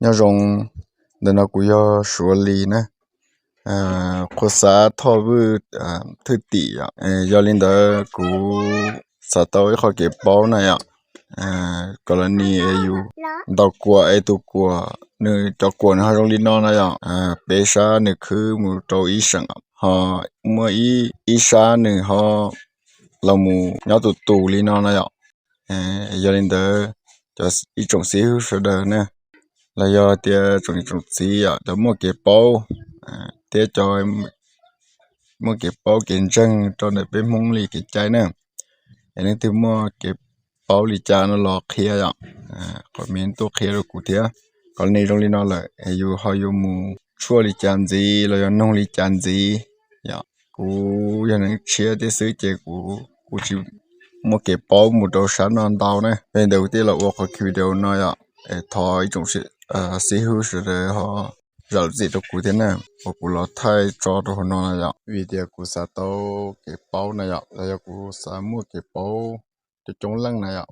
Nyob zoo, ntawm no kuv yog Suav Lis na, Qhua Xav Thoj Vwj thwj tim yom. Yog li ntawd kuv xav tau ib qho kev paub na yom. Kom los nis yus ntaus kuam es tus kuam, nws cov kuam nws ho zoo li no na yom. Peb sab nws khwb mus rau ib seem, ho muaj ib sab nws ho los mus nyob tus tus li no na yom. Yog li ntawd, cov ib tsoom xib hwb sawv daws na, los yog tias tsoom niam tsoom txiv yom, cov muaj kev paub thiab cov muaj kev paub kev ntseeg rau ntawm peb Hmoob li kev cai na, es leej twg muaj kev paub li cas no los qhia yom, qhov me tuaj qhia rau kuv thiab. Kom nim zoo li no lawm es yus ho yuav mus tshuaj li cas ntxiv los yog noog li cas ntxiv yom. Kuv yog neeg tshiab thiab xwb ces kuv kuj tsis muaj kev paub mus rau sab no ntau na. Yog li ntawd kuv thiaj los ua qhov video no yom, es thov ib tsoom xib hwb sawv daws ho zam lub txim rau kuv thiab na, uas kuv los thaij tso rau hauv no na yom, vim tias kuv xav tau kev paub na yom, los yog kuv xav muaj kev paub coob coob leej na yom.